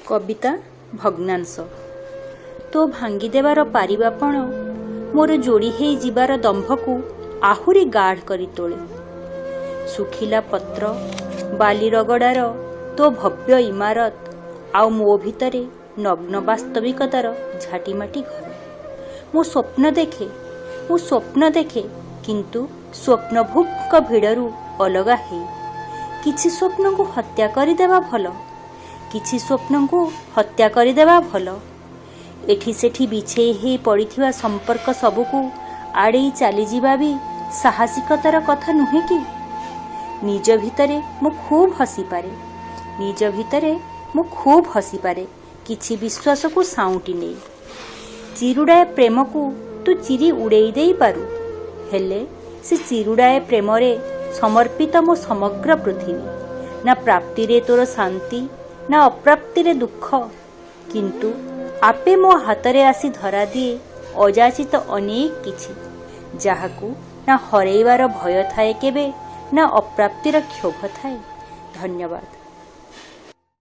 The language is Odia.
କବିତା ଭଗ୍ନାଂଶ। ତୋ ଭାଙ୍ଗିଦେବାର ପାରିବାପଣ ମୋର ଯୋଡ଼ି ହେଇଯିବାର ଦମ୍ଭକୁ ଆହୁରି ଗାଢ଼ କରି ତୋଳେ। ଶୁଖିଲା ପତ୍ର ବାଲି ରଗଡ଼ାର ତୋ ଭବ୍ୟ ଇମାରତ ଆଉ ମୋ ଭିତରେ ନଗ୍ନ ବାସ୍ତବିକତାର ଝାଟିମାଟି ଘର। ମୁଁ ସ୍ୱପ୍ନ ଦେଖେ, ମୁଁ ସ୍ୱପ୍ନ ଦେଖେ, କିନ୍ତୁ ସ୍ୱପ୍ନଭୁକ୍ଙ୍କ ଭିଡ଼ରୁ ଅଲଗା ହେଇ। କିଛି ସ୍ୱପ୍ନକୁ ହତ୍ୟା କରିଦେବା ଭଲ, କିଛି ସ୍ୱପ୍ନକୁ ହତ୍ୟା କରିଦେବା ଭଲ। ଏଠି ସେଠି ବିଛେଇ ହେଇ ପଡ଼ିଥିବା ସମ୍ପର୍କ ସବୁକୁ ଆଡ଼େଇ ଚାଲିଯିବା ବି ସାହସିକତାର କଥା ନୁହେଁ କି? ନିଜ ଭିତରେ ମୁଁ ଖୁବ୍ ହସିପାରେ, ନିଜ ଭିତରେ ମୁଁ ଖୁବ୍ ହସିପାରେ, କିଛି ବିଶ୍ୱାସକୁ ସାଉଁଟି ନେଇ। ଚିରୁଡ଼ାଏ ପ୍ରେମକୁ ତୁ ଚିରି ଉଡ଼େଇ ଦେଇପାରୁ, ହେଲେ ସେ ଚିରୁଡ଼ାଏ ପ୍ରେମରେ ସମର୍ପିତ ମୋ ସମଗ୍ର ପୃଥିବୀ। ନା ପ୍ରାପ୍ତିରେ ତୋର ଶାନ୍ତି, ନା ଅପ୍ରାପ୍ତିରେ ଦୁଃଖ, କିନ୍ତୁ ଆପେ ମୋ ହାତରେ ଆସି ଧରାଦିଏ ଅଯାଚିତ ଅନେକ କିଛି, ଯାହାକୁ ନା ହରେଇବାର ଭୟ ଥାଏ କେବେ, ନା ଅପ୍ରାପ୍ତିର କ୍ଷୋଭ ଥାଏ। ଧନ୍ୟବାଦ।